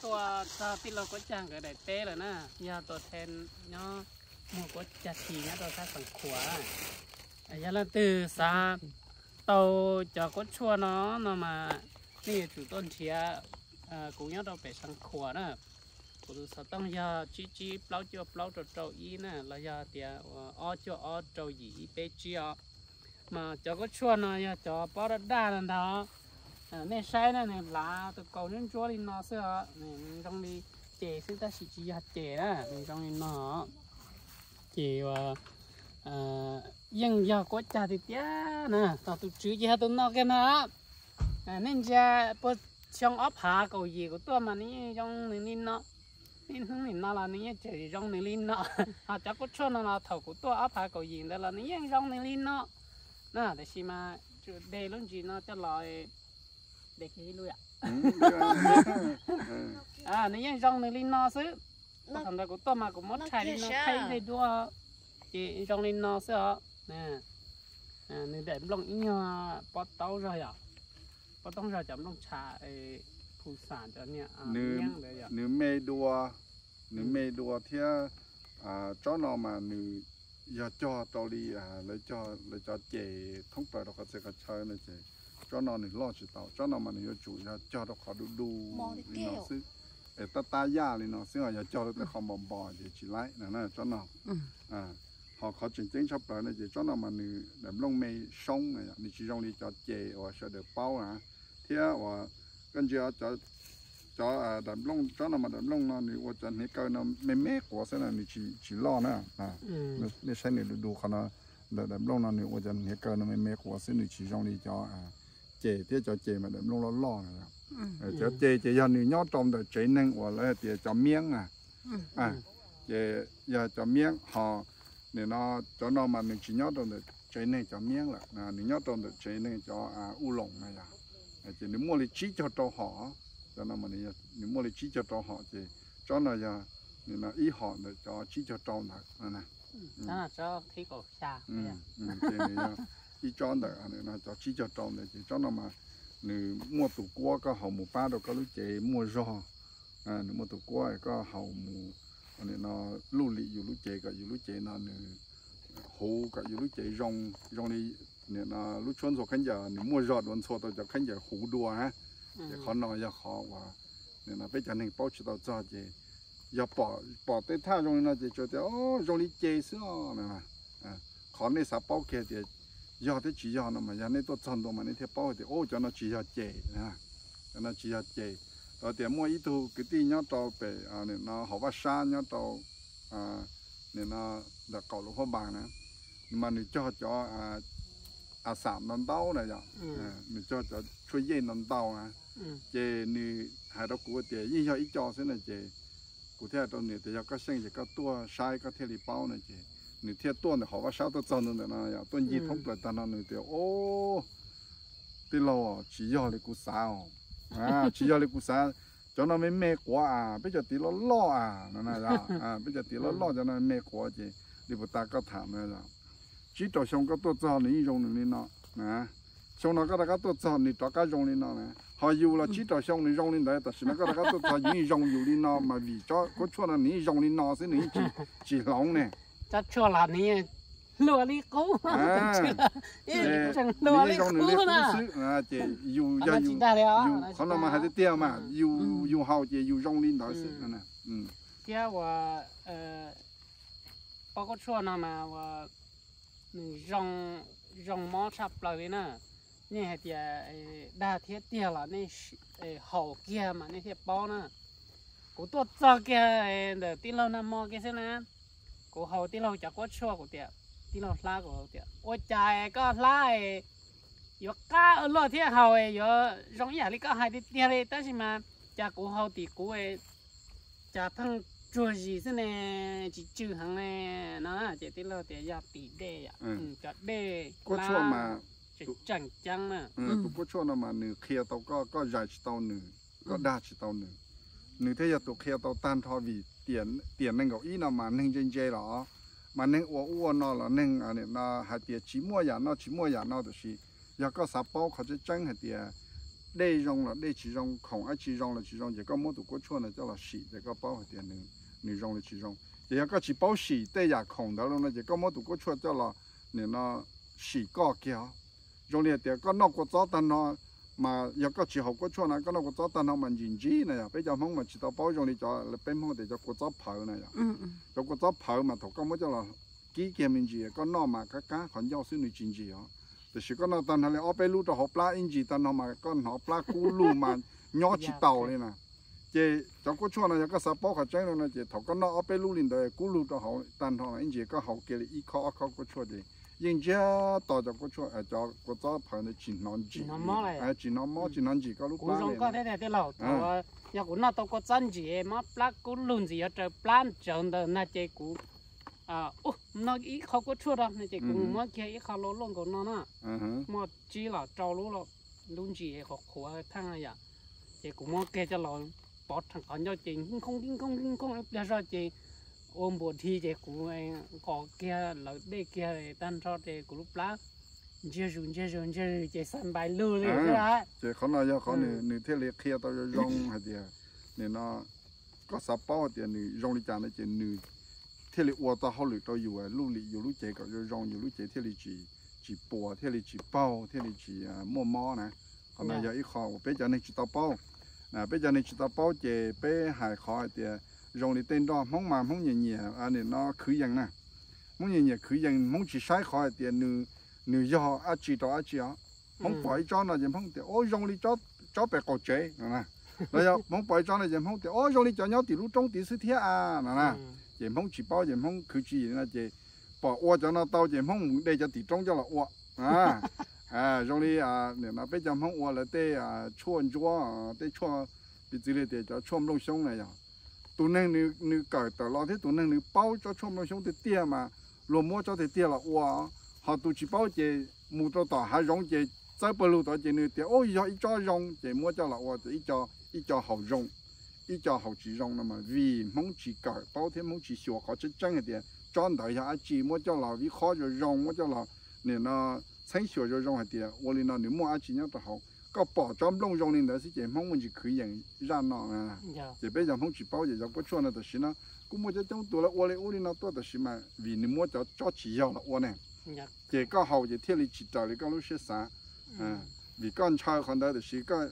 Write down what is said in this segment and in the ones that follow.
tuaj txog tij laug Kuab Cag nkawd daim teb lawm na, yog tuaj them nyob muag Kuab Cag Tis nyob rau sab Xeev Khuam. Yog leej twg xav tau cov kuab tshuaj no no mas nej yuav tsum tuaj nrhiav kuv nyob rau pem Xeev Khuam na. Kuv tus xov tooj yog tsib tsib plaub cuaj plaub rau rau ib na, los yog tias ob cuaj ob rau yim ib peb tsib os. Mas cov kuab tshuaj no yog cov pob daj daj no ntag. Nej saib na, nws hlav tus kaus ntsuab ntsuab li no xwb os, nws zoo li ces xwb tab sis tsis yog ces na, nws zoo li no. Ces yeej yog Kuab Cag tiag tiag na, tus tswv ces yog tus no kiag ntag. Nej ntsia puag xyoo ob phav kaum yim kuv tuaj mas nws yeej zoo nws li no, niaj hnub nim no los nws yeej tseem zoo nws li no. Ho cov kuab tshuaj no los thaum kuv tuaj ob phav kaum yim ntawd los nws yeej zoo nws li no na, tiam sis mas tsuas de lub ntsis no coj los de kiag ib lub. Nws yeej zoo nws li no xwb. Thaum ntawd kuv tuaj mas kuv muab rhais li no thaij ib pliag dua, ces zoo li no xwb os. Nws daim nplooj ib nyuag pob taub zog yom, pob taub zog cov nplooj tsha, phu xam cov niag nws me dua, nws me dua thiab. Tsob no mas nws yog cog rau li lawv cov ces thoob plaws rau qhov txhia qhov chaw no ces tsob no nws loj tsis tau. Tsob no mas nws yuav tsum yog cog rau qhov du du li no xwb, es tab tab yaj li no xwb, yog cog rau tej qhov npos npos ces tsis laib na tsob no. Ho qhov tseem ceeb tshaj plaws no ces tsob no mas nws daim nplooj me soob na, nws tsis zoo li cov ces uas sawv daws paub na, thiab uas koj ntsia cov daim nplooj, tsob no mas daim nplooj no nws ua cov hniav kaw no me me quav xwb na, nws tsis loj na. Nej saib nws du du qhov no, ntawm daim nplooj no nws ua cov hniav kaw no me me quav xwb, nws tsis zoo li cov ces, thiab cov ces mas daim nplooj loj loj na. Cov ces ces yog nws nyob rau ntawm tsev neeg uas lawv hais tias cov miab na. Ces yog cov miab ho nim no cov no mas nws tsis nyob rau ntawm tsev neeg cov miab lawm, nws nyob rau ntawm tsev neeg cov u loos na yog. Ces nws muaj li tsib caug rau hom, cov no nws muaj li tsib caug rau hom ces tsob no yog nim no ib hom ntawm cov tsib caug rau ntawd. Ces nws yog ib tsob ntawm cov tsib caug rau ntawd ces tsob no mas nws muaj tus kuab koj haus mus pab rau koj lub cev muaj zog. Nws muaj tus kuab koj haus mus nim no luj lim yus lub cev kom yus lub cev no nws huv kom yus lub cev zoo, zoo li nim no lub tshuab ntxhua khaub ncaws nws muaj zog dua ntxhua tau cov khaub ncaws huv dua na. Ces qhov no yog qhov uas nim no peb cov neeg paub tsis tau txog ces yog pom tej thaj zoo li no ces tsuas tias zoo li ces xwb os. Qhov nej xav paub kiag tias yog thiab tsis yog no mas yog nej tuaj txog ntua mas nej thiaj paub hais tias cov no tsis yog ces, cov no tsis yog ces. Tau tias muaj ib tug kwv tij nyob rau pem nim no hauv Vaj Sab nyob rau nim no ntawm qaum Luas Phab Npas na, mas nws cog cov a xam ntau ntau na yom, nws cog cov tshuaj yej ntau ntau na. Ces nws hais rau kuv tias yeej yog ib co xwb na ces kuv thiaj hais rau nws tias yog koj xyeej ces koj tuaj saib koj thiaj li paub no ces nws thiaj tuaj ntawm hauv Vaj Sab tuaj txog ntua ntawm no yom, tuaj ncig thoob plaws tag no nws tias o, tij laug, tsis yog li kuv xav os, tsis yog li kuv xav. Cov no me me quav as, peb cov tid loj loj as no, peb cov tid loj loj cov no me quav ces li puas tas koj tham no. Tsib rau xyoo koj tuaj txog nws yeej zoo nws li no. Xyoo no koj rov qab tuaj txog nws rov qab zoo li no na. Ho yus los tsib rau xyoo nws zoo li ntawd, tam sim no koj rov qab tuaj txog yus yeej zoo yus li no mas vim tsob kuab tshuaj no nws yeej zoo li no xwb, nws yeej tsis hloov ne. Cov tshuaj los nws hluas li qub, nws yeej zoo nws li qub xwb. Ces yus yog yus, qhov no mas hais tiag tiag mas yus, yus haus ces yus zoo li ntawd xwb. Thiab uas pob kuab tshuaj no mas uas nws zoo, zoo mob tshaj plaws li na. Nej hais tias dag thiab tiag los nej haus kiag mas nej thiaj paub na. Kuv tuaj txog kiag ntawm tij laug nag hmo kiag xwb na, kuv haus tij laug cov kuab tshuaj, kuv tias, tij laug Hlab, kuv tias ua cas koj Hlab yuav qab luaj thiab haus yuav zoo ib yam li koj hais tiag tiag li, tab sis mas cas kuv haus tim kuv cas pheej tsuag zis xwb ne, tsis tsw heev ne no. Ces tij laug tias yog tim dej, cov dej kuab tshuaj mas tseem ceeb na. Tus kuab tshuaj no mas nws qhia tau koj, koj zais tsis tau nws, koj dag tsis tau nws. Nws thiaj yog tus qhia tau tag nrho vim tiam nees nkaum ib no mas neeg ntse ntse los, mas neeg ua ub ua no los neeg nim no hais tias tsis muaj yam no tsis muaj yam no, tiam sis yog koj xav paub qhov tseeb tseeb hais tias dej zoo los dej tsis zoo, khoom dab tsi zoo los tsis zoo, ces koj muab tus kuab tshuaj no coj los sim ces koj paub hais tias nws zoo los tsis zoo. Ces yog koj tsis paub sim tej yam khoom ntawd los no ces koj muab tus kuab tshuaj coj los, nim no, sim koj kiag. Zoo li hais tias koj noj kua txob tag no, mas yog koj tsis haus kuab tshuaj na, koj noj kua txob tag no mas ntsim ntsim na yog. Peb cov Hmoob mas tsis tau paub zoo li cov, peb Hmoob tias cov kua txob phawv na yog. Cov kua txob phawv mas thaum koj muab coj los kib kiag me ntsis koj noj mas kab kab qhov ncauj xwb, nws tsis ntsim os. Tiam sis koj noj tag nrho li ob peb lub rau hauv plab ib ntsis tag no mas koj hnov plab kub lug mas nyob tsis tau li na. Ces cov kuab tshuaj no yog koj xav paub qhov tseeb no ces thaum koj noj ob peb lub li ntawd kub lug rau hauv tag nrho no ib ntsis koj haus kiag li ib khob ob khob kuab tshuaj ces yeej ntsiag to cov kuab tshuaj, cov kua txob phawv ntawd tsis hnov ntsim, tsis hnov mob tsis hnov ntsim koj lub plab li. Yog kuv noj tau kua txob ntsim mob plab kub lug ntxim yuav raws plab tsawv ntawd na ces kuv noj ib qho kuab tshuaj rau no ces kuv muab kiag ib qho luaj luaj nkaus no na, muaj tsib los rau lub, lub ntsis qhuav qhuav theej yom, ces kuv muab kiag coj los pov rhees qhov ncauj ces nkhooj nkhooj nkhooj ib pliag zog ces ua npuas dhi ces kuv nqos kiag lawv dej kiag tag nrho ces kuv lub plab ntsiag zus ntsiag zus ntsiag zus ces xa npais lug li. Ces qhov no yog qhov nws thiaj li qhia tau zoo zoo hais tias, nim no koj xav paub hais tias nws zoo li cas no ces nws thiaj li ua tau hauj lwm rau yus, lub lim yus lub cev kom zoo zoo, yus lub cev thiaj li tsis, tsis puas, thiaj li tsis paug, thiaj li tsis muaj mob na. Qhov no yog ib qho uas peb cov neeg tsis tau paub. Peb cov neeg tsis tau paub ces peb hais qhov hais tias zoo li tej nroj, Hmoob mas Hmoob nyiam nyiam, nim no khwv yees na. Hmoob nyiam nyiam khwv yees, Hmoob tsis saib qhov hais tias nws yog dab tsi rau dab tsi os. Hmoob pom ib tsob no ces Hmoob tias, Ub, zoo li tsob pem qaum tsev no na. Los yog Hmoob pom ib tsob no ces Hmoob tias, Ub, zoo li cov nyob tim lub roob tid xwb thiab a no na. Ces Hmoob tsis paub ces Hmoob khwv tsis yees no ces pom ua cov no tau ces Hmoob mus de cov tim roob coj los ua. Zoo li nim no peb cov Hmoob ua lawv tej tshuaj ntsuab, tej tshuaj, piv txwv li tias cov tshuaj nplooj xyoob na yog, tus neeg nws kawm tawm los thiab tus neeg nws paub tsob tshuaj nplooj xyoob tiag tiag mas luag muab tsob tiag tiag los ua. Ho tus tsis paub ces mus rau tom hav zoov ces txawb pawg lug tod ces nws tias, Ub, yog ib tsob zoo, ces muab coj los ua ib co haus zoo, ib co haus tsis zoo no mas vim Hmoob tsis kawm paub thiab Hmoob tsis xyuas qhov tseeb tseeb hais tias tsob ntawd yog dab tsi, muab coj los viv qhob zoo zoo, muab coj los, nim no, txheeb xyuas zoo zoo hais tias ua li no nws muaj dab tsi nyob rau hauv. Koj pom tsob nplooj zoo li ntawd xwb ces Hmoob muaj ntsis khwv yees zaj no na. Ces peb cov Hmoob tsis paub ces cov kuab tshuaj no tam sim no kuj muaj coob coob tus lawv ua li ub li no tuaj tab sis mas vim nws muab cov tsob tsis yog los ua ne, ces koj haus ces thiaj li tsis raws li koj lub siab xav. Vim koj ntshaw qhov ntawd tab sis koj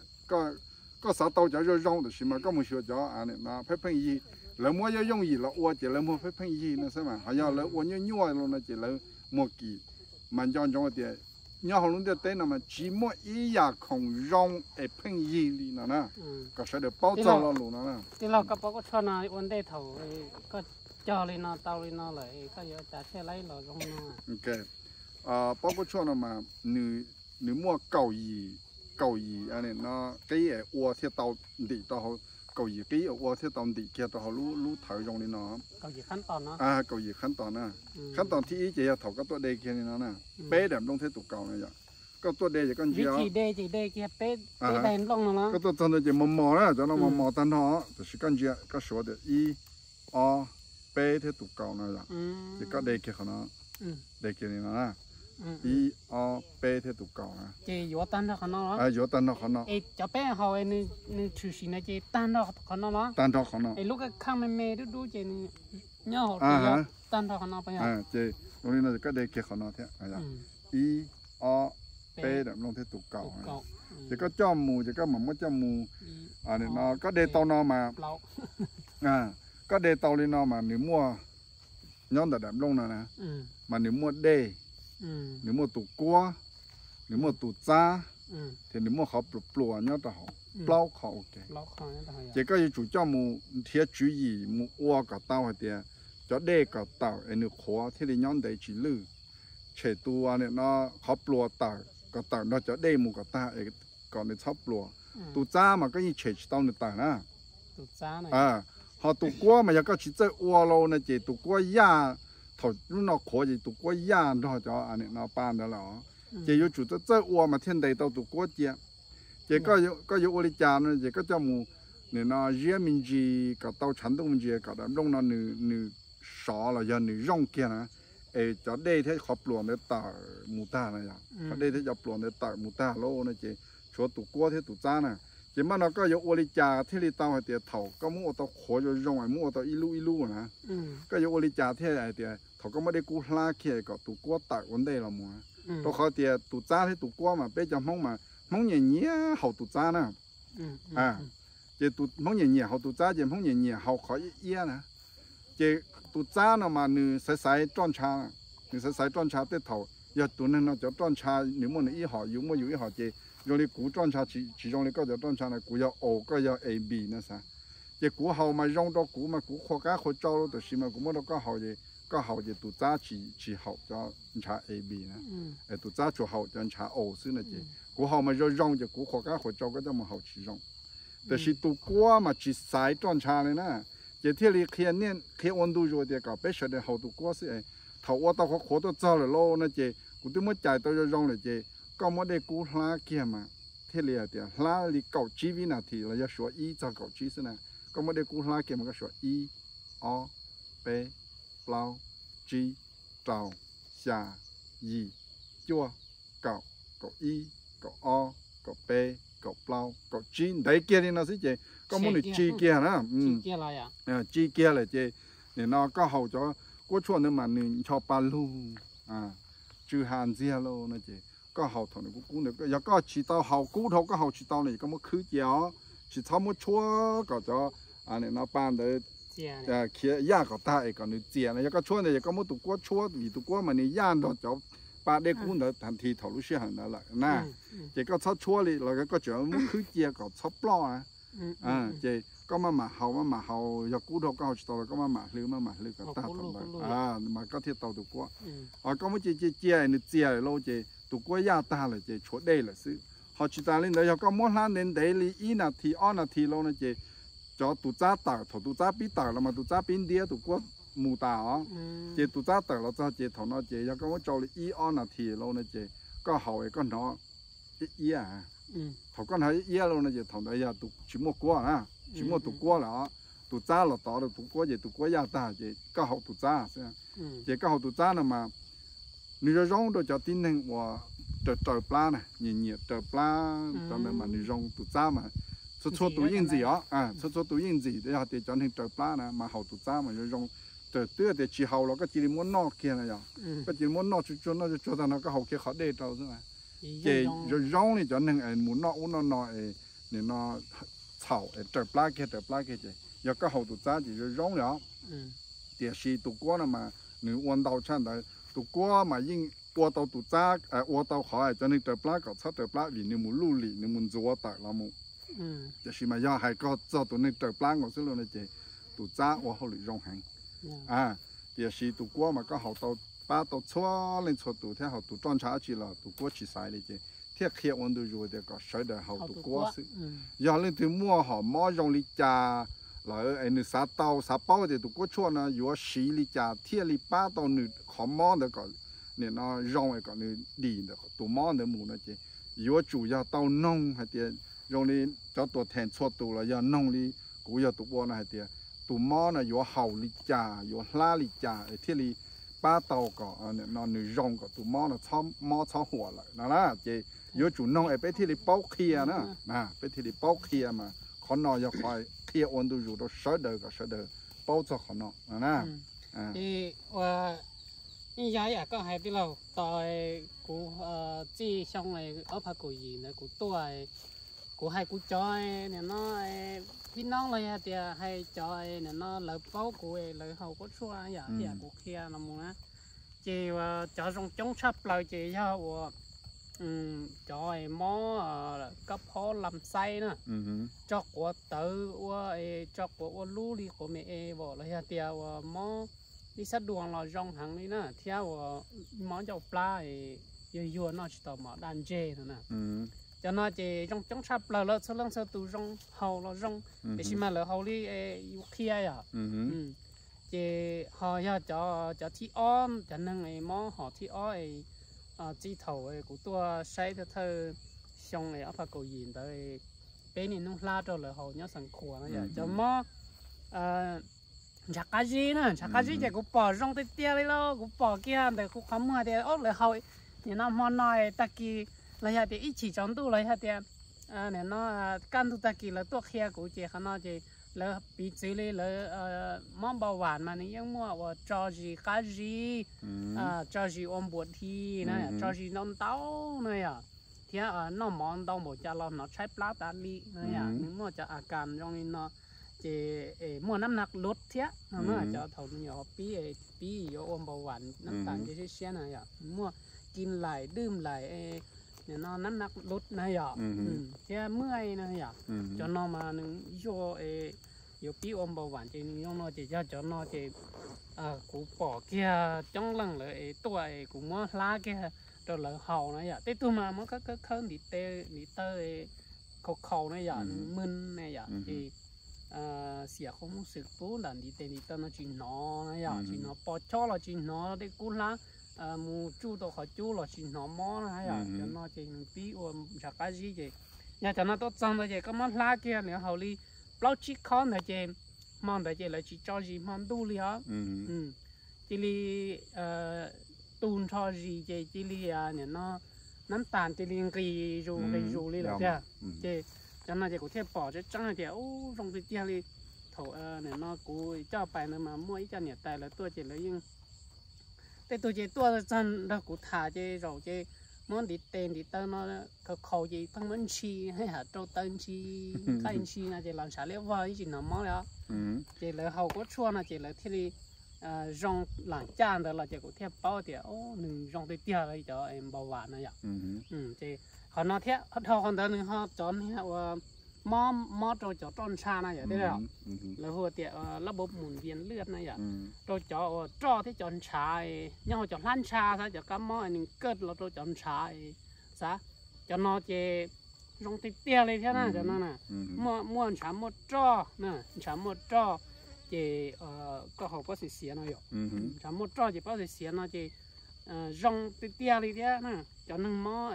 xav tau cov zoo zoo tab sis mas koj mus xyuas cov pheej pheej yig, lawv muab yooj yooj yim los ua ces lawv muag pheej pheej yig no xwb mas ho yog lawv ua nyuaj nyuaj los no ces lawv muag kim. Mas nco ntsoov tias nyob hauv lub ntiaj teb no mas tsis muaj ib yam khoom zoo es pheej yig li no na. Kom sawv daws paub txog lo lus no na. Tij laug, koj paub kuab tshuaj no ua ntej thaum koj cog li no tau li no lawm koj yuav cas thiaj laib los zoo no? Paub kuab tshuaj no mas nws muaj kaum yim, kaum yim no qib es ua thiaj tau ntim rau hauv, kaum yim qib ua thiaj tau ntim kiag rau hauv lub thawv zoo li no. Kaum yim qhab tos na. Khab tos thib ib ces yog thaum koj tuaj de kiag li no na, peb daim nplooj thiab tus kaus na yom. Koj tuaj de ces koj ntsia, koj tuaj txog ntawd ces mos mos na, cov no mos mos tag nrho, tab sis koj ntsia koj suav tias ib, ob, peb thiab tus kaus no yom. Ces koj de kiag qhov no, de kiag li no na, ib, ob, peb thiab tus kaus na. Yuav tag nrho qhov no, yuav tag nrho qhov no. Cov peb haus nws tshwm sim no ces tag nrho qhov no los? Tag nrho qhov no. Lub kab khaj me me dub dub ces nws nyob hauv, tag nrho qhov no. Ces ua li no ces koj de kiag qhov no thiab. Ib, ob, peb daim nplooj thiab tus kaus. Ces koj coj mus ces koj mam muab coj mus, no koj de tau no mas, koj de tau li no mas nws muaj, nyob ntawm daim nplooj no na, mas nws muaj dej, nws muaj tus kuab, nws muaj tus txab, thiab nws muaj qhov pluas pluas nyob rau hauv, plaub qhov. Ces koj yuav tsum coj mus nrhiav tswv yim mus ua kom tau hais tias cov dej kom tawm es nws qhuav thiaj li nyob ntev tsis lwj. Tshem tus no qhov pluas tawm kom tawm nrog cov dej mus kom tag es kom nws txhob pluas. Tus txab mas koj yeej tshem tsis tau nws tawm na. Ho tus kuab mas yog koj tsis txawj ua los no ces tus kuab yaj, thaum lub no qhuav ces tus kuab yaj nrog cov no pa ntawd lawm. Ces yuav tsum txawj ua mas thiaj ntes tau tus kuab cia. Ces koj yuav ua li cas no ces koj coj mus, nim no ziab me ntsis kom tau tshav ntuj me ntsis kom daim nplooj no nws sov los yog nws zooj kiag na, es cov dej thiab qhov pluas ntawd tawm mus tag na yom, cov dej thiab cov pluas ntawd tawm mus tag lauj no ces tuav tus kuab thiab tus txab na. Ces mas no koj yuav ua li cas thiaj li tau hais tias thaum koj muab ua tau qhuav zoo zoo es muab ua tau ib lub ib lub na, koj yuav ua li cas thiaj hais tias thaum koj muab dej kub hlab kiag kom tus kuab tawm ua ntej los mus? Rau qhov tias tus txab thiab tus kuab mas peb cov Hmoob mas Hmoob nyiam nyiam haus tus txab na. Ces tus Hmoob nyiam nyiam haus tus txab ces Hmoob nyiam nyiam haus qhov iab iab na. Ces tus txab no mas nws xaiv xaiv roj ntsha, nws xaiv xaiv roj ntsha. Tej thaum yog tus neeg no cov roj ntsha nws muaj nws ib hom, yus muaj yus ib hom, ces zoo li kuv roj ntsha tsis zoo li koj cov roj ntsha no, kuv yog O, koj yog A B no xav. Ces kuv haus mas zoo rau kuv mas kuv qhuas qab qhuas tsau, tab sis mas kuv muab rau koj haus ces koj haus ces tus txab tsis haus cov ntsha A B na, tus txab tsuas haus cov ntsha O xwb no. Ces kuv haus mas zoo zoo ces kuv qhuas qab qhuas tsau, koj coj mus haus tsis zoo. Tiam sis tus kuab mas tsis xaiv roj ntsha li na, ces thiaj li qhia ua ntu zus tias kom peb sawv daws haus tus kuab xwb. Thaum ua tau qhuav qhuav tuaj txog lawm lauj no ces kuv twb muab cais tau zoo zoo lawm ces koj muab dej kub hlab kiag mas thiaj li hais tias hlab li kaum tsib vib nas this los yog suav ib txog kaum tsib xwb na. Koj muab dej kub hlab kiag mas koj suav ib, ob, peb, plaub, tsib, rau, xya, yim, cuaj, kaum, kaum ib, kaum ob, kaum peb, kaum plaub, kaum tsib, ntev kiag li no xwb ces koj muab nws tsis kiag na, tsis kiag lawm ces nim no koj haus cov kuab tshuaj ntawd mas nws ncho pa lug, tsw ha ntxiag lauj no ces koj haus thaum nws kub kub ntawd. Yog koj tsis tau haus kub dhau, koj haus tsis tau no es koj muab khwb cia os, tsis txhob muab tshuab kom cov no pa ntawd khiav yaj kom tag es kom nws txias no. Yog koj tshuab ntawd yog koj muab tus kuab tshuab, vim tus kuab mas nws yaj nrog cov pa dej kub ntawd tag nthi thaum lub sij hawm ntawd lawm na. Ces koj txhob tshuab li los koj tseem muab khwb cia kom txhob ploj na. Ces koj maj mam haus, maj mam haus, yog kub dhau koj haus tsis tau los koj maj mam hlwb, maj mam hlwb kom tag thaum ntawd mas koj thiaj tau tus kuab. Ho koj muab cia cia cia nws txias lawm lauj ces tus kuab yaj tag lawm ces tshuav dej lawm xwb. Ho tsis tas li ntawd yog koj muab hlab ntev ntev li ib nas this ob nas this lauj no ces cov tus txab tawm, thaum tus txab pib tawm los mas tus txab pib ntiab tus kuab mus tas os. Ces tus txab tawm los txog ces thaum no ces yog koj muab tsau li ib ob nas this lauj no ces koj haus es koj hnov iab iab. Thaum koj hnov iab iab lauj no ces thaum ntawd yog tus tsis muaj kuab na, tsis muaj tus kuab lawm os. Tus txab los tov rau tus kuab ces tus kuab yaj tag ces koj haus tus txab xwb. Ces koj haus tus txab no mas nws zoo zoo rau cov tib neeg uas raws raws plab na, nyiam nyiam raws plab, cov ntawd mas nws zoo. Tus txab mas txhua txhua tus yeej ntxim os, txhua txhua tus yeej ntxim. Yog tias cov neeg raws plab na mas haus tus txab mas zoo zoo. Raws twb tias tsis haus los koj cia li muab noj kiag na yog, koj cia li muab noj tsuag tsuag, noj tsuag tsuag tag no koj haus kiag qhov dej rau xwb na. Ces zoo zoo li cov neeg es mus noj ub noj no es nim no txhaum es raws plab kiag raws plab kiag ces yog koj haus tus txab ces zoo zoo li os. Tiam sis tus kuab no mas nws ua ntau tshaj ntawd. Tus kuab mas yeej ua tau tus txab, ua tau qhov cov neeg raws plab kom txhob raws plab vim nws mus luj lim, nws mus ntxuav tawm los mus. Tiam sis mas yog hais koj txog tus neeg raws plab nkaus xwb lauj no ces tus txab ua hauj lwm zoo heev. Tiam sis tus kuab mas koj haus tau, pab tau txhua leej txhua tus thiab haus tus roj ntsha dab tsi los tus kuab tsis xaiv li ces thiaj qhia ua ntu zus tias kom sawv daws haus tus kuab xwb. Yog leej twg muaj hom mob zoo li cas lawm es nws xav tau xav paub tias tus kuab tshuaj no yuav siv li cas thiaj li pab tau nws qhov mob ntawd kom nim no zoo es kom nws dim ntawm tus mob ntawd mus no ces yuav tsum yog tau noog hais tias zoo li cov tuam theem txhua tus los yog noog li kuv yog tus ua no hais tias tus mob no yuav haus li cas, yuav hlab li cas es thiaj li pab tau kom no nws zoo kom tus mob no txhob mob txhob huam lawm no na. Ces yuav tsum noog es peb thiaj li paub qhia na, peb thiaj li paub qhia mas qhov no yog qhov qhia ua ntu zus rau sawv daws kom sawv daws paub txog qhov no no na. Yeej yog ib yam koj hais tij laug, tau kuv txij xyoo ob phav kaum yim ntawd kuv tuaj, kuv hais kuv cov nim no phib noob los yog tias hais cov nim no lawv paub kuv lawv haus kuab tshuaj yam kuv qhia no mus na. Ces cov zoo coob tshaj plaws ces yog uas cov mob kab phob lam xaib na, tso quav tawv ua, tso quav ua lub li quav me e vos los yog tias uas mob ib sab duas los zoo heev li na, thiab uas mob ncauj plab, yuag yuag noj tsis tau mov daj ntseg no na. Cov no ces zoo coob tshaj plaws lawm, txhua leej txhua tus zoo haus los zoo, tiam sis mas lawv haus li yus qhia yom. Ces ho yog cov thib ob, cov neeg mob hom thib ob txij thaum kuv tuaj saib thawj thawj xyoo ob phav kaum yim ntawd, peb niaj hnub hlab rau lawv haus nyob Xeev Khuam no yom, cov mob ntshav qab zib na, ntshav qab zib ces kuv pom zoo tiag tiag li lauj, kuv pom kiag ntawm kuv qhov muag tias lawv haus nim no hmo no tag kis los yog tias ib chim tsaus ntuj los yog tias nim no kaj ntug tag kis lawv tuaj qhia kuv ces qhov no ces lawv piv txwv li lawv mob npau vam mas nws yeej muaj uas tso zis qab zib, tso zis ua npuas dhi na, tso zis ntau ntau na yom, thiab noj mov ntau npaum cas los hnov tshaib plab tas li na yom, nws muaj cov a kas zoo li no. Ces muaj nab nab luv thiab no, cov thaum me nyuam pib, pib yuav ua npau vam nab tas ces siab siab na yom, muaj kis lais dwj lais, nim no nab nab luv na yom, thiab muaj na yom. Cov no mas nws yog yuav pib ua npau vam ces nws zoo no ces yog cov no ces kuv pom kiag coob leej lawv es tuaj es kuv muab hlab kiag rau lawv haus na yom. Tej tug mas muab khawb khawb khawb ntiv tes ntiv taw khaus khaus na yom, nws mw na yom ces xiam qhov muj xwm pub nram ntiv tes ntiv taw no tsis hnov na yom, tsis hnov pos chob los tsis hnov, tej kub hlab mus tsuj tau qhov cub los tsis hnov mob na yom. Cov no ces nws pib ua ntshav qab zib ces yog cov no tuaj txog ntawd ces koj muab hlab kiag lawv haus li plaub tsib khob ntawd ces hmo ntawd ces lawv tsis tso zis hmo ntuj li os. Cia li tu nrho zis ces cia li nim no nab tas cia li nqis zus nqis zus li lawm tiag. Ces cov no ces kuv thiaj pom tseeb tseeb hais tias ub zoo tiag tiag li. Thaum nim no kuv coj pais ntawd mas muaj ib co niam tais lawv tuaj ces lawv yeej, tej tug ces tuaj txog nrog kuv tham ces zaum ces muab ntiv tes ntiv taw no khaus khaus ces pheej muab ntshis, hais rau taw ntshis, nqaij ntshis no ces los ntshav liab vog yeej tsis hnov mob li os. Ces lawv haus kuab tshuaj no ces lawv thiaj li zoo lam caj ntawd los ces kuv thiaj paub tias nws zoo tiag tiag li cov npau vam no yom. Ces qhov no thiab dhau qhov ntawd nws ho cov niag uas mob mob rau cov roj ntsha no yom, lawv hu tias lab npau mus npias lwaj na yom, rau cov uas roj thiab cov ntshav nyob hauv cov hlab ntsha, xav cov kab mob nws kaj los rau cov ntshav, xav cov no ces zoo tiag tiag li thiab na cov no na. Muaj, muaj ntshav muaj roj na, ntshav muaj roj ces koj haus pob xis xiav no yom, ntshav muaj roj ces pob xis xiav no ces zoo tiag tiag li thiab na. Cov neeg mob,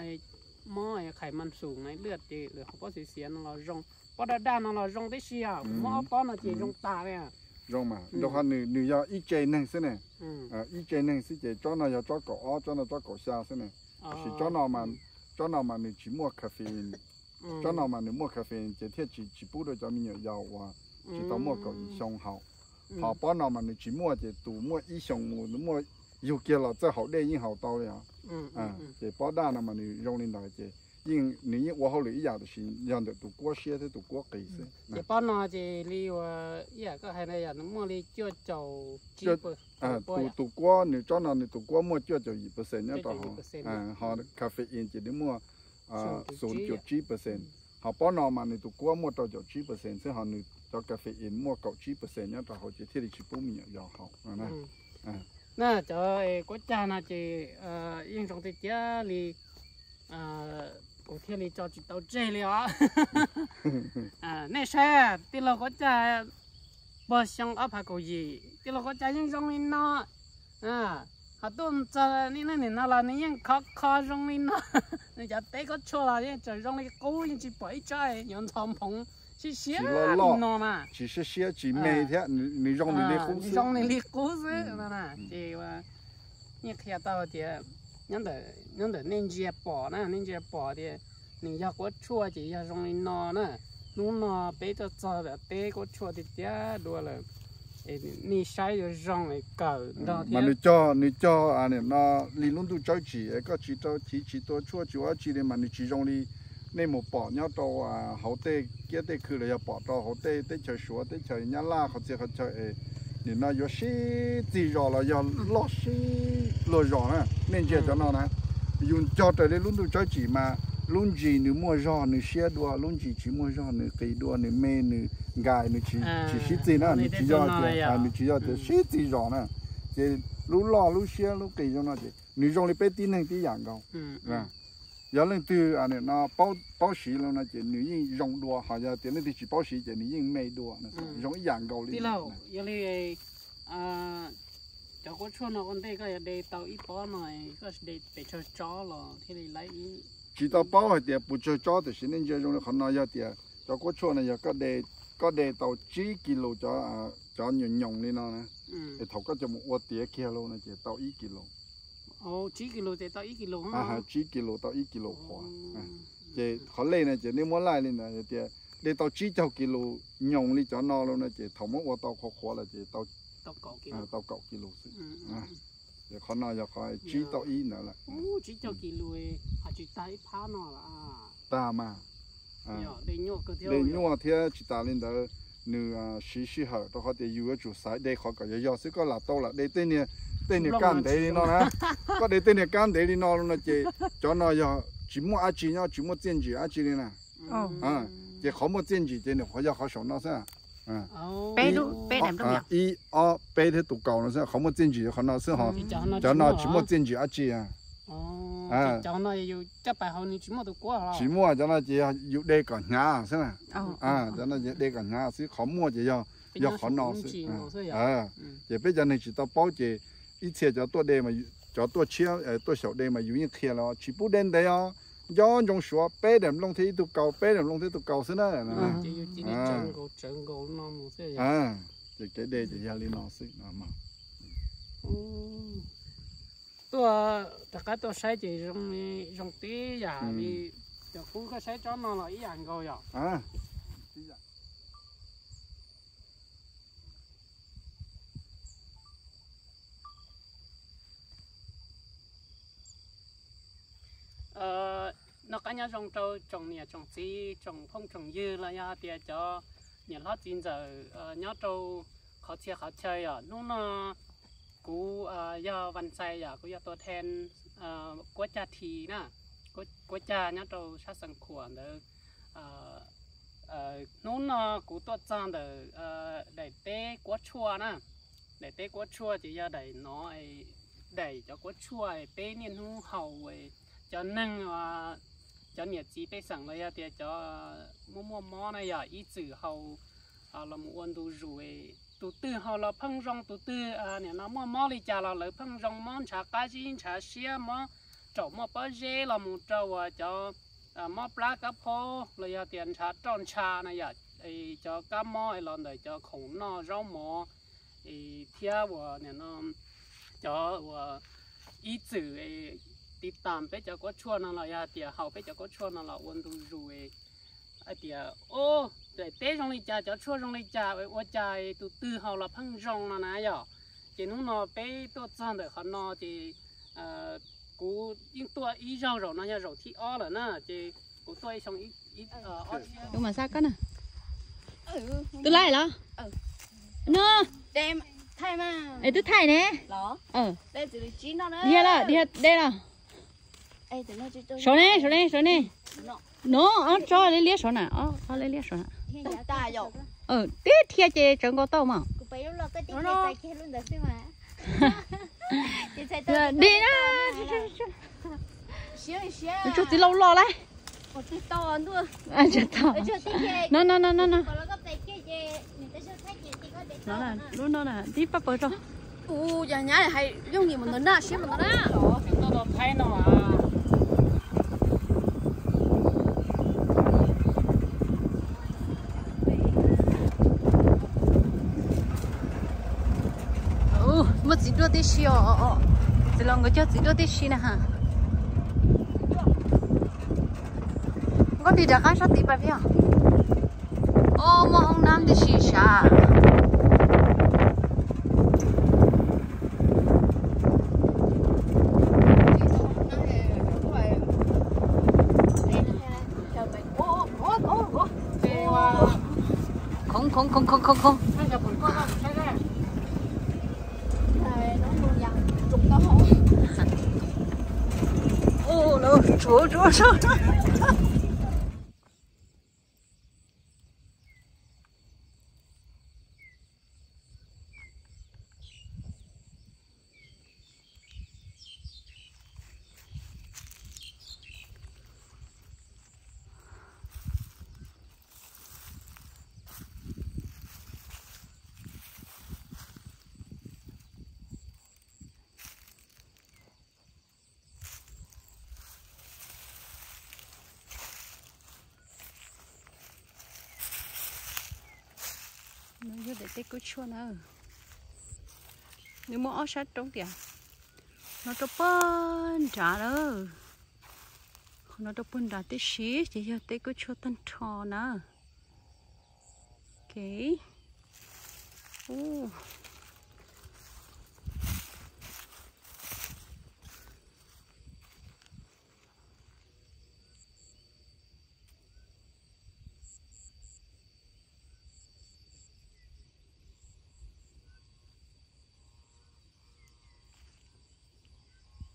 mob khais mas xum na lwaj ces lawv haus pob xis xiav no los zoo, pob daj daj no los zoo tib si, muab ob pob no ces zoo tas li. Zoo mas rau qhov nws, nws yog ib tse neeg xwb ne, ib tse neeg xwb ces tsob no yog tsob kaum ob, tsob no tsob kaum xya xwb ne. Tab sis tsob no mas, tsob no mas nws tsis muaj caffeine, tsob no mas nws muaj caffeine ces thiaj tsis, tsis pub rau cov me nyuam yaus uas tsis tau muaj kaum yim xyoo haus. Ho pob no mas nws tsis muaj ces tus muaj ib xyoos mus muaj yug kiag los txawj haus dej yeej haus tau li os. Ces pob daj no mas nws zoo li ntawd ces yeej, nws yeej ua hauj lwm ib yam tab sis yog ntawm tus kuab siab thiab tus kuab qis xwb. Ces pob no ces li uas ib yam koj hais na yom, nws muaj li cuaj caum tsib, tus kuab, nws tsob no nws tus kuab muaj cuaj caum yim percent nyob rau hauv, ho caffeine ces nws muaj xoom cuaj tsib percent. Ho pob no mas nws tus kuab muaj rau caum tsib percent xwb, ho nws cov caffeine muaj kaum tsib percent nyob rau hauv ces thiaj li tsis pub me nyuam yaus haus no na. Na cov kuab cag no ces yeej zoo tiag tiag li, kuv thiaj li tso tsis tau tseg li os. Nej saib, tij laug kuab cag puag xyoo ob phav kaum yim, tij laug kuab cag yeej zoo li no. Ho tuaj txog niaj hnub nim no los nws yeej khov kho zoo li no. Nws cov teb kuab tshuaj los yeej tseem zoo li qub, yeej tsis pom ib tsob yuav ntxhov nphoov, siab siab li no mas. Tsis siab siab tsis me thiab, nws zoo li qub xwb. Zoo li qub xwb no na. Ces nyiaj qhia tau tias nyob ntawm nej ntsia pom na, nej ntsia pom tias nws yog kuab tshuaj ces yog zoo li no na. Hnub no peb tuaj txog teb kuab tshuaj tiag tiag dua lawm, nej saib yuav zoo kawm nrog thiab. Nws cog, nws cog no li lub ntuj tsawb tsim, koj tsis rau chiv tsis tua tshuaj tsis ua dab tsi li mas nws tsis zoo li nej mus pom nyob rau hauv tej kiab tej khw los yog pom rau hauv tej teb chaws Suav teb chaws Nyab Laj qhov txhia qhov chaw es nim no yuav sib txig zos los yog loj sib luag zos na. Nej ntsia cov no na, yus cog raws li lub ntuj tsawb tsim mas lub ntsis nws muaj zog nws siab dua, lub ntsis tsis muaj zog nws qis dua, nws me nws nkais, nws tsis sib txig na. Nws tsis yog tias, nws tsis yog tias sib txig zos na. Ces lub loj lub siab lub qis zoo no ces nws zoo li peb tib neeg tib yam nkaus. Yog leej twg no paub siv lawm no ces nws yeej zoo dua, ho yog tias leej twg tsis paub siv ces nws yeej me dua, zoo ib yam nkaus li. Yog li cov kuab tshuaj no ua ntej koj yuav de tau ib pob no, koj de pes tsawg tsob los thiaj li laib ib? Tsis tau paub hais tias puas tsawg tsob, tiam sis nej ntsia zoo li qhov no yog tias cov kuab tshuaj no yog koj de tau tsib kis lus, cov nyoos nyoos li no na, es thaum koj coj mus ua tiav kiag lawm no ces tau ib kis lus. Tsib kis lus ces tau ib kis lus, tsib kis lus tau ib kis lus qhuav. Ces qhov lej no ces nej muab laij li ntawd tias dej tau tsib caug kis lus nyoos li cov no los no ces thaum muab ua tau qhuav qhuav lawm ces tau kaum kis lus xwb. Ces qhov no yog qhov tsib tau ib ntawd lawm. Tsis tag ib phab no tag mas. Dej nyuaj thiab tsis tas li ntawd, nws siv sij hawm rau qhov tias yus yuav tsum xaiv de qhov kom yog yog xwb. Koj lam tau lam de tej niag, tej niag kab ntev li no na, koj de tej niag kab ntev li no no ces cov no yog tsis muaj dab tsi nyob, tsis muaj txiaj ntsig dab tsi li na. Ces qhov muaj txiaj ntsig ces nws qhov yog qhov saum no xwb. Ib, ob, peb thiab tus kaus no xwb, qhov muaj txiaj ntsig qhov no xwb ho. Cov no tsis muaj txiaj ntsig dab tsi. Tsis muaj, cov no ces yog yus de kom hnyav xwb na. Cov no ces de kom hnyav xwb, qhov muaj ces yog, yog qhov no xwb. Ces peb cov neeg tsis tau paub ces ib txhia cov tuaj de, cov tuaj tshiab tuaj xyaum de mas yus yeej qhia lawm tsis pub de ntev os. Nco ntsoov suav peb daim nplooj thiab ib tug kaus, peb daim nplooj thiab ib tug kaus xwb na. Ces kev de ces yog li no xwb. Tuaj rov qab tuaj saib ces zoo tib yam li, cov kub koj saib tsob no los ib yam nkaus yom. Noj qab nyob zoo rau tsoom niam tsoom txiv tsoom phooj tsoom ywg los yog hais tias cov niam hlob txiv ntxawm nyob rau qhov txhia qhov chaw yom. Hnub no kuv yog Vaj Ntxhais yom, kuv yog tua then Kuab Cag Thi na, Kuab Cag nyob rau sab Xeev Khuam ntawd. Hnub no kuv tuaj txog ntawm daim teb Kuab Tshuaj na. Daim teb Kuab Tshuaj ces yog daim no, daim cov Kuab Tshuaj peb niaj hnub haus, cov neeg, cov niam txiv pej xeem los yog tias cov muaj muaj mob na yom, ib txwm haus los mus ua ntu zus. Tus twg haus los pheej zoo, tus twg nim no muaj mob li cas los lawv pheej zoo, mob ntshav qab zib ntshav siab, mob raum muaj pob zeb los mus rau uas cov mob plab kab phaub los yog tias ntshav roj ntsha na yom, cov kab mob los ntawm cov khoom noj zaub mov thiab uas nim no cov uas ib txwm tiv tam peb cov Kuab Tshuaj no los yog tias haus peb cov Kuab Tshuaj no los ua ntu zus hais tias, o, daim teb zoo li cas, cov tshuaj zoo li cas, ua cas tus twg haus los pheej zoo no na yom. Ces hnub no peb tuaj txog ntawm qhov no ces kuv yeej tuaj ib zaug, zaum no yog zaum thib ob lawm na, ces kuv tuaj ib xyoo ib, ib, ob txhiab. Tus mas xa koj na. Twb laij los? No. Es twb thaij ne. Dhia lawm, dhia de los. Saud ne, saud ne, saud ne. No, ob tsob liab liab saud na, ob tsob liab liab saud na. Tib dhia ces tsawv nkaus tau mas. Di na. Tsuag txiv laus los lawm. No no no no no. Lub no na, tib pab pawg rau. Ua cas nyab hais yooj yim mus ntawd na, siab mus ntawd na. Muaj txiv duaj tib si os. Txiv laus nkawd cog txiv duaj tib si na ha. Nkauj nti rov qab sab tid pais peb os. O, muaj hoob nab tib si sav. Khoov khoov khoov khoov khoov khoov. Ua lawv tsuav tsuav tsuav. No yog daim teb Kuab Tshuaj na. Nws muaj ob sab roob tias no rau pog nrad lawm. Qhov no rau puag nrad tib si ces yog teb kuab tshuaj tag nrho na. Ok.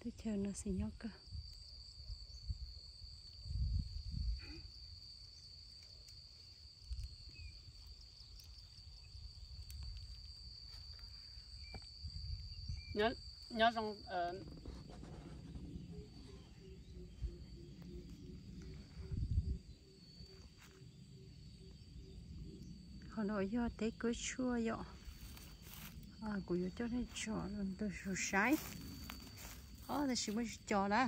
Teb chaws no xis nyob kawg. Nyob zoo. Qhov no yog teb kuab tshuaj yom. Kuv yuav coj nej tsom ntawm sus saib. Ob, tab sis muaj tsis cov na.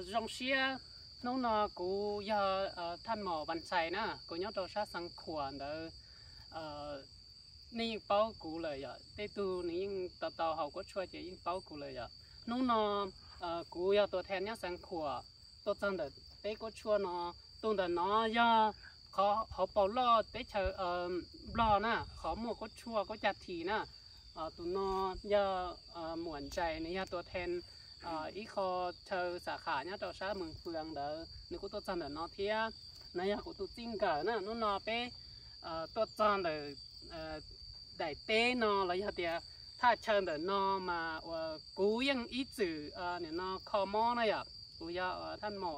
Zoo siab, hnub no kuv yog Thaj Mom Vaj Ntxhais na, kuv nyob rau sab Xeev Khuam ntawd. Nej yeej paub kuv lawm yom, tej tug nws yeej tau tau haus kuab tshuaj ces yeej paub kuv lawm yom. Hnub no kuv yog tua thee nyob Xeev Khuam tuaj txog ntawm teb kuab tshuaj no. Tus ntawm no yog qhov hauv paus loj teb chaws Nplog na, qhov muaj kuab tshuaj kuab cag this na. Tus no yog Muam Ntsais, nws yog tua thee ib qho chaw xab kham nyob rau sab Mees Fwv ntawd, nws kuj tuaj txog ntawm no thiab. No yog kuv tus txij nkawm na. Hnub no peb tuaj txog ntawm daim teb no los yog tias thaj chaw ntawm no mas uas kuv yeej ib txwm nim no kho mob na yom, kuv yog Thaj Mom.